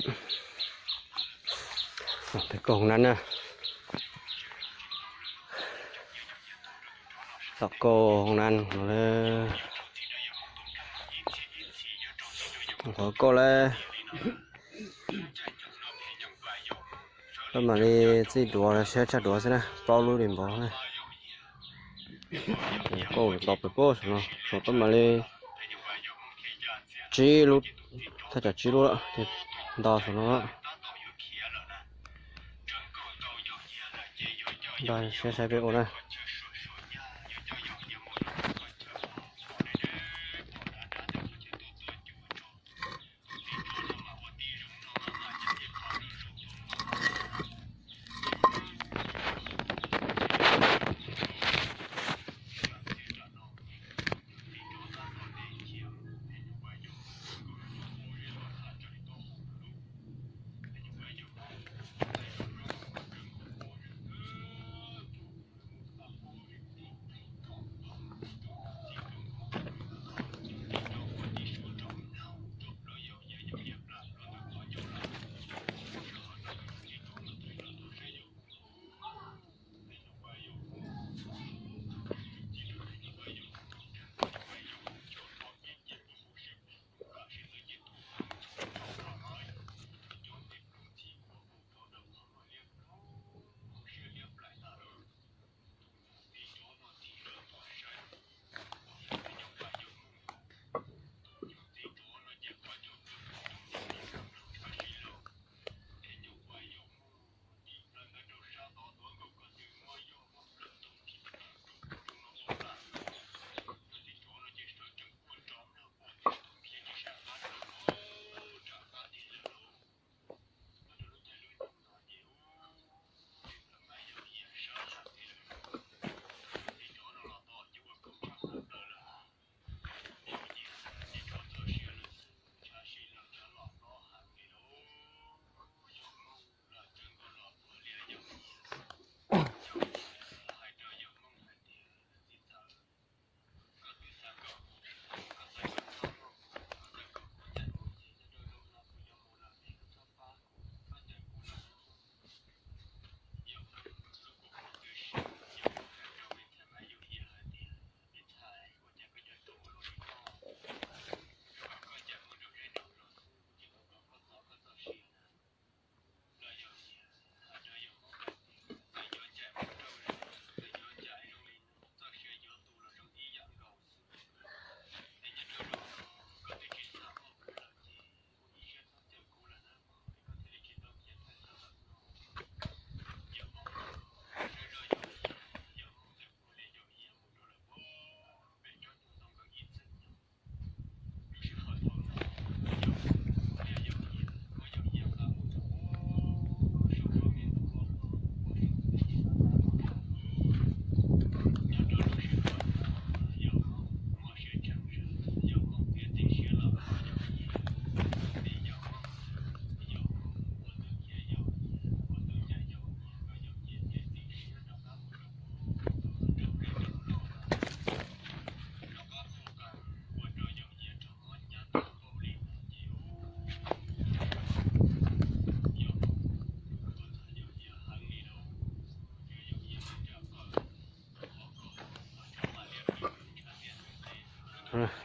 Tej kauj hoob nab na. Tom kauj hoob nab no, qhov kauj lawm. Peb mam li txij duav, siab tshaj duav xwb na, plaub lub li npov na. Kauj nto pem pob saum no, saum peb mam li tsib lub, thaj tsam tsib lub lawm, nto saum no. Npaj siab saib peb ua na.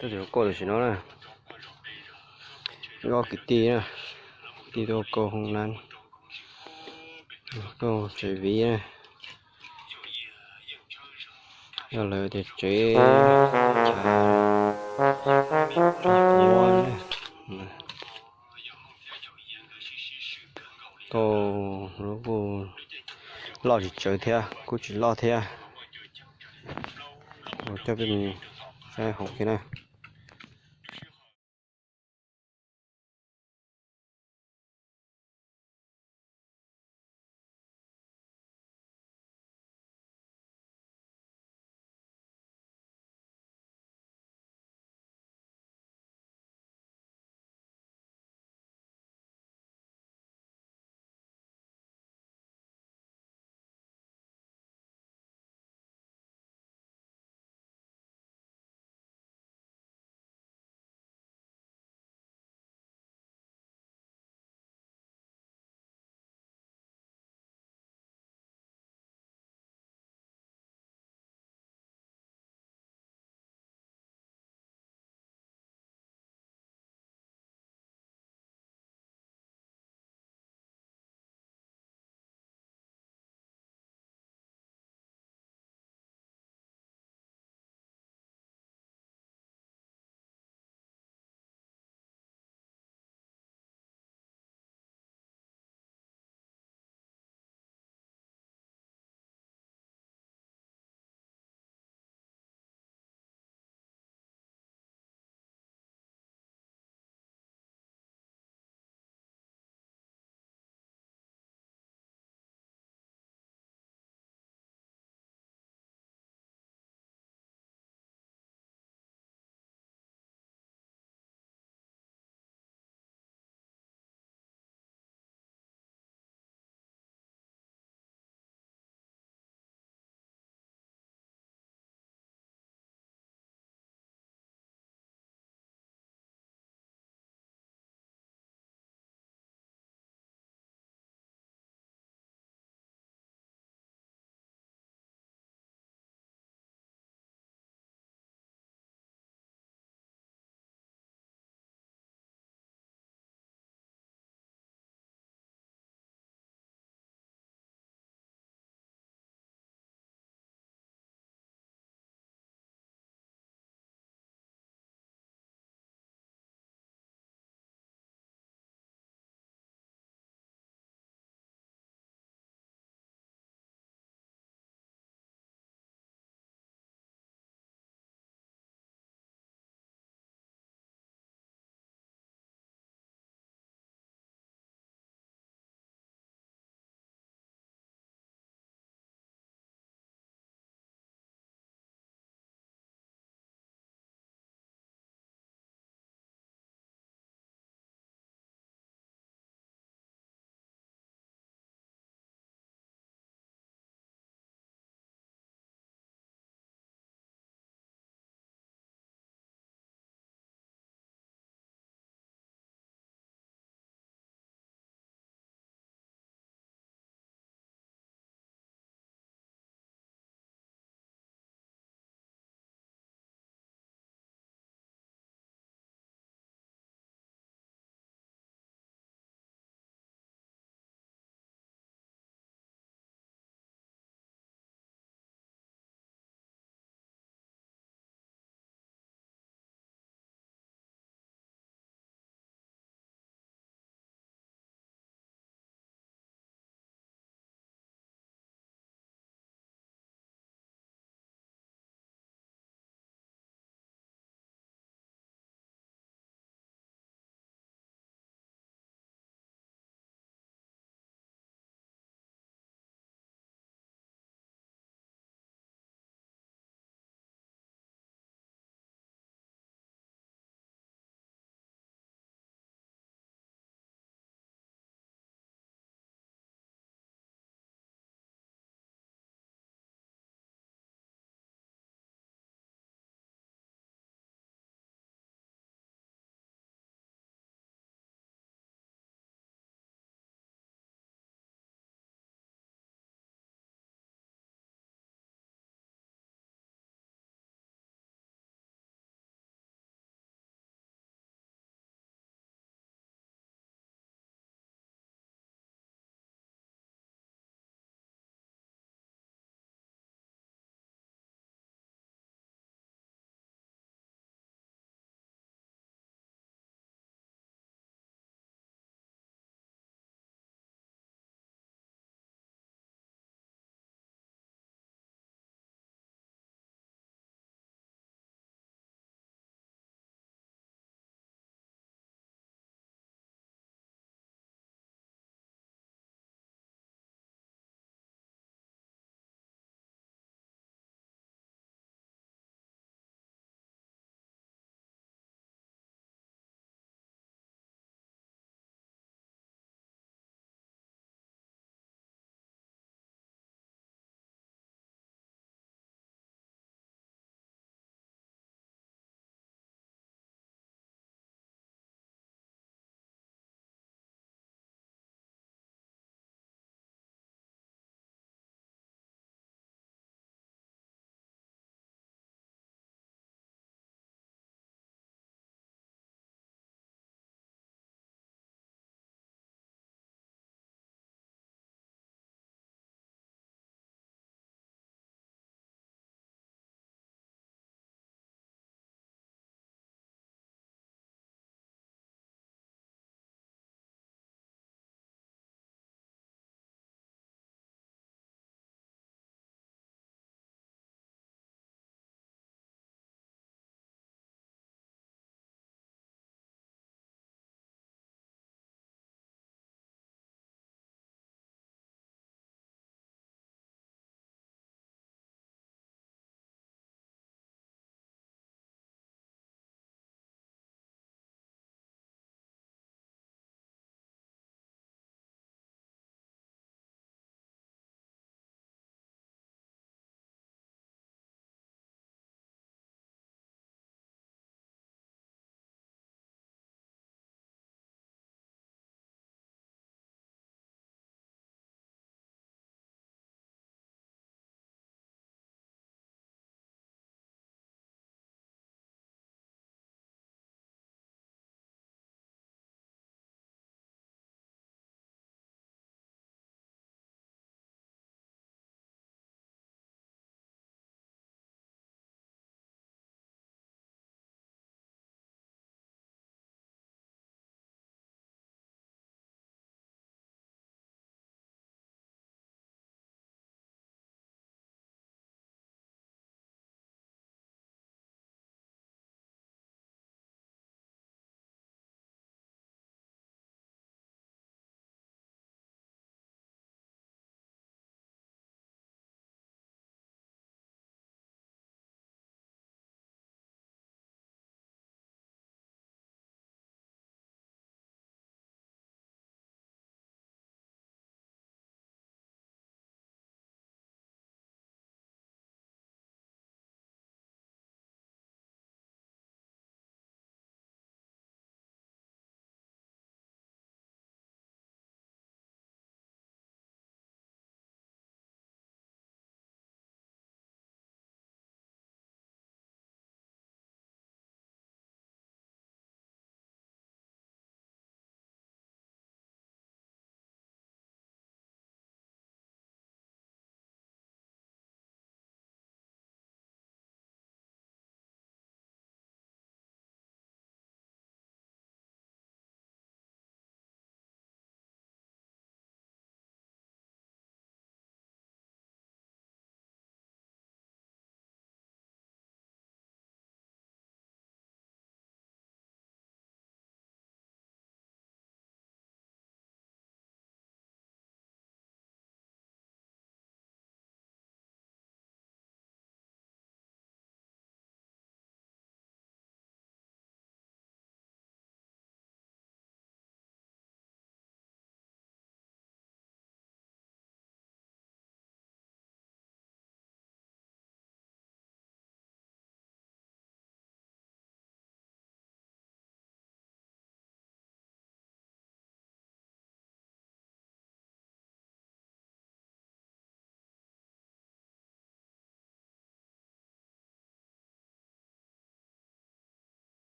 Tej zaum kauj tam sim no na, ob kwv tij na, kwv tij tuaj kauj hoob nab, kauj tsev viv na. Yog lawv tias tsev chav quav na. Kauj lub kuj loj tsis tsawg thiab, kuj tsis loj thiab. Ua coj peb mus saib hauv kiag na.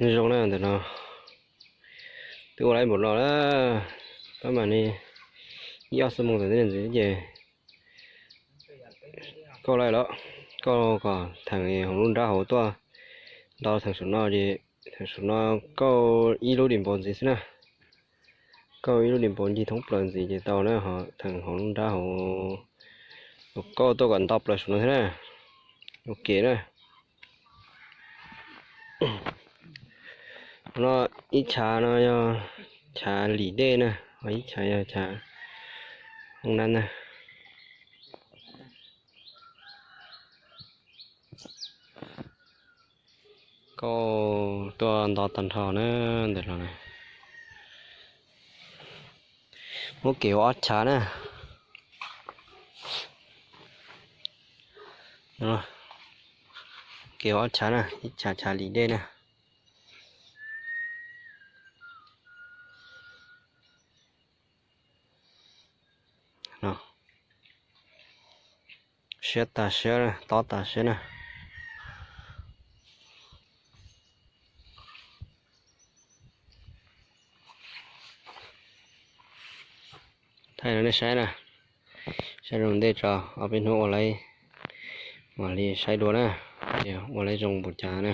Zoo na, ntawm no twb ua laib npaum no na, pab mam li ib ob xuab moos tawm tib ntxiv ces kauj laij los, kauj kom theem hauv lub nrab hauv tuaj nto theem saum no ces theem saum no kauj ib lub dim npaum ntxiv xwb na. Kauj ib lub dim npaum ncig thoob plaws ntxiv ces tau na, ho theem hauv lub nrab hauv los kauj tuaj kom nto plaws saum no thiab na. Ua ke na. No ib chav no yog chav lim dej na, ho ib chav yog chav hoob nab na. Kauj tuaj nto tag nrho na, ntawm no na. Muab kev ua ob chav na. Kev ua ob chav na, ib chav chav lim dej na. Siab tas siab, tob tas siab na. Thaij rau nej saib na, saib zoo ntej tso, ob peb hnub ua laib mam li saib dua na, ua laib zoo npaum cas na.